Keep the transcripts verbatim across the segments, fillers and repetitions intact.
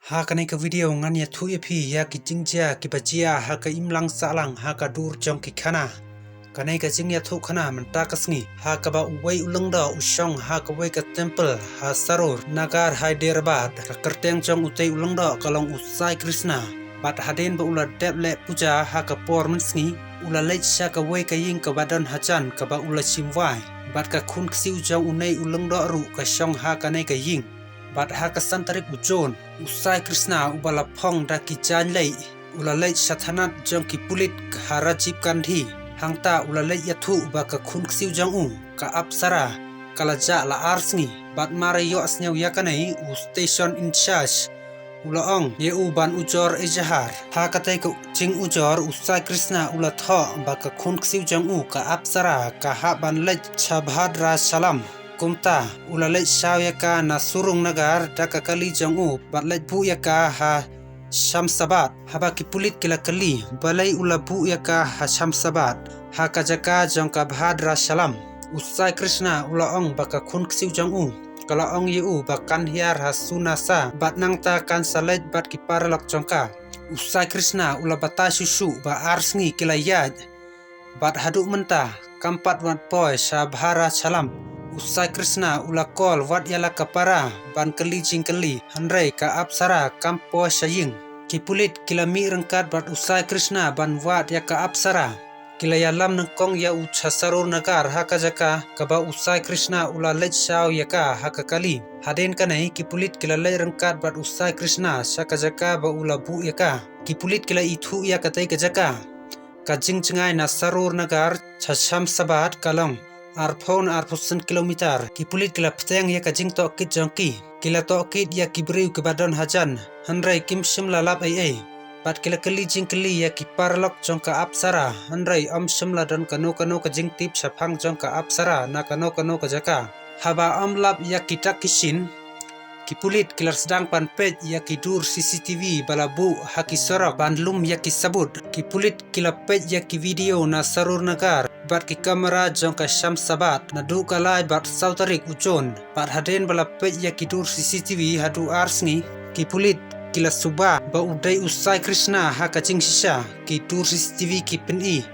Ha kane ka video ngan ïathuh ïa phi ïa ki jingjia kiba jia ha ka imlang sahlang ha ka dur jong ki khana. Kane ka jingïathuh khana mynta ka sngi ha kaba uwei u lyngdoh u shong ha kawei ka temple ha Sarur Nagar, Hyderabad. Ka kyrteng jong utei u lyngdoh ka long u Sai Krishna. Bad hadien ba u la dep leh puja ha ka por mynsngi, u la leit sha kawei ka ïing kaba don hajan kaba u la shim wai. Bad ka khun ksiew jong unei u lyngdoh ruh ka shong ha kane ka ïing. Bad ha ka san tarik u Jun, u Sai Krishna uba la phong da ki jaiñ lei, u la leit sha thanat jong ki pulit ha Rajiv Gandhi. Hangta u la leit ïathuh ba ka khun ksiew jong u, ka Apsara, ka la jah la ar sngi. Bad mar ïohsngew ïa kane, u station in charge u la ong ïa u ban ujor ejahar. Ha katei ka jingujor, u Sai Krishna u la thoh ba ka khun ksiew jong u, ka Apsara, ka hap ban leit sha Bhadrachalam. Kumta u la leit shaw ïa ka na Surung Nagar da ka kali jong u, bad leit buh ïa ka ha Shamsabad. Haba ki pulit ki la kylli balei u la buh ïa ka ha Shamsabad, ha ka jaka jong ka Bhadrachalam, u Sai Krishna u la ong ba ka khun ksiew jong u ka la ong ïa u ba kan hiar ha Sunasa bad nangta kan sa leit bad ki paralok jong ka. U Sai Krishna u la batai shuh shuh ba ar sngi ki la ïaid. Bad haduh mynta kam pat wat poi sha Bhadrachalam. U Sai Krishna u la call wat ïa la ka para ban kylli jingkylli, hynrei ka Apsara kam poi sha ïing. Ki pulit ki la mih ryngkat bad u Sai Krishna ban wad ïa ka Apsara. Ki la ïalam nyngkong ïa u sha Sarur Nagar, ha ka jaka kaba u Sai Krishna u la leit shaw ïa ka ha ka kali. Hadien kane ki pulit ki la leit ryngkat bad u Sai Krishna sha ka jaka ba u la buh ïa ka. Ki pulit ki la ithuh ïa katei ka jaka. Ka jingjngai na Sarur Nagar sha Shamsabad ka long arphew na arphew san kilometer. Ki pulit ki la bteng ïa ka jingtohkit jong ki. Ki la tohkit ïa ki briew kiba don hajan, hynrei kim shym la lap ei ei. Bad ki la kylli jingkylli ïa ki paralok jong ka Apsara, hynrei ym shym la don kano kano ka jingtip shaphang jong ka Apsara na kano kano ka jaka. Haba ym lap ïa ki dak ki shin, ki pulit ki la sdang ban peit ïa ki dur C C T V ba la buh ha ki surok ban lum ïa ki sabut. Ki pulit ki la peit ïa ki video na Sarur Nagar bad ki kamera jong ka Shamsabad naduh ka lai bad saw tarik u Jun. Bad hadien ba la peit ïa ki dur C C T V haduh ar sngi, ki pulit ki la suba ba u dei u Sai Krishna ha ka jingshisha. Ki dur C C T V ki pyni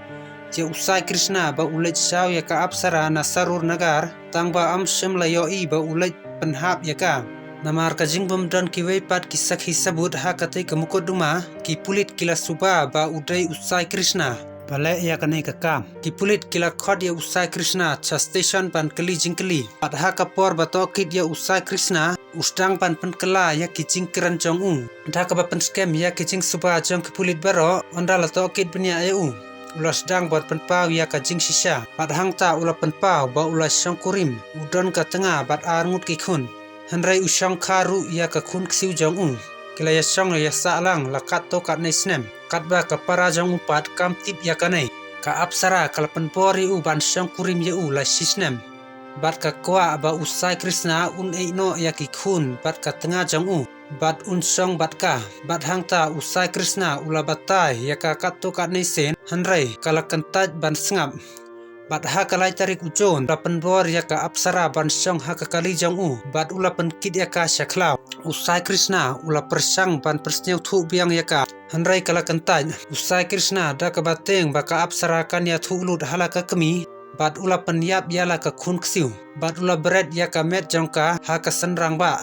ïa u Sai Krishna ba u leit shaw ïa ka Apsara na Sarur Nagar, tang ba ym shym la ïohi ba u leit pynhap ïa ka. Namar ka jingbym don kiwei pat ki sakhi sabut ha katei ka mukotduma, ki pulit ki la suba ba u dei u Sai Krishna. Balei ïa kane ka kam? Ki pulit ki la khot ïa u Sai Krishna sha station ban kylli jingkylli. Bad ha ka por ba tohkit ïa u Sai Krishna, u sdang ban pynkylla ïa ki jingkren jong u. Da kaba pynskhem ïa ki jingsuba jong ki pulit baroh, ynda la tohkit bniah ïa u, u la sdang ban pynpaw ïa ka jingshisha. Bad hangta u la pynpaw ba u la shongkurim, u don ka tnga bad ar ngut ki khun. Hynrei u shongkha ruh ïa ka khun ksiew jong u. Ki la ïashong ïasahlang la katto katne snem. Katba ka para jong u pat kam tip ïa kane. Ka Apsara ka la pynbor ïa u ban shongkurim ïa u la shisnem. Bad ka kwah ba u Sai Krishna un ïehnoh ïa ki khun bad ka tnga jong u, bad un shong bad ka. Bad hangta u Sai Krishna u la batai ïa ka katto katne sien, hynrei ka la kyntait ban sngap. Bad ha ka lai tarik u Jun la pynbor ïa ka Apsara ban shong ha ka kali jong u, bad u la pynkit ïa ka sha khlaw. U Sai Krishna u la pyrshang ban pynsngewthuh biang ïa ka, hynrei ka la kyntait. U Sai Krishna da kaba tieng ba ka Apsara kan ïathuh lut ha la ka kmie, bad u la pynïap ïa la ka khun ksiew. Bad u la bret ïa ka met jong ka ha ka synrangbah.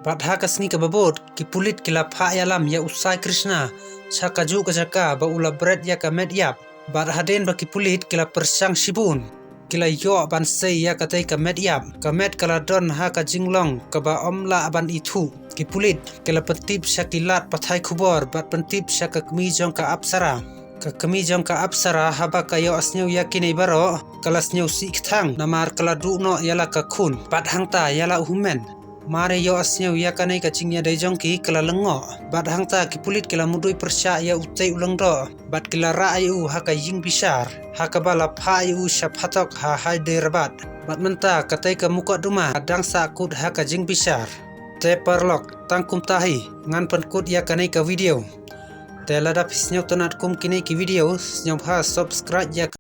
Bad ha ka sngi kaba bud, ki pulit ki la phah ïalam ïa u Sai Krishna sha kajuh ka jaka ba u la bret ïa ka met ïap. Bad hadien ba ki pulit ki la pyrshang shibun, ki la ïoh ban sei ïa katei ka met ïap. Ka met ka la don ha ka jinglong kaba ym lah ban ithuh. Ki pulit ki la pyntip sha ki lad pathai khubor bad pyntip sha ka kmie jong ka Apsara. Ka kmie jong ka Apsara haba ka ïohsngew ïa kine baroh, ka la sngewsih kthang namar ka la duh noh ïa la ka khun bad hangta ïa la u hynmen. Mar ïohsngew ïa kane ka jingïadei jong ki, ka la lyngngoh. Bad hangta ki pulit ki la mudui pyrshah ïa utei u lyngdoh bad ki la rah ïa u ha ka ïing bishar, ha kaba la phah ïa u sha phatok ha Hyderabad. Bad mynta katei ka mukotduma ka dang sah kut ha ka jingbishar. Te paralok, tang kumta hi ngan pynkut ïa kane ka video. Te lada phi sngewtynnat kum kine ki video, sngewbha subscribe ïa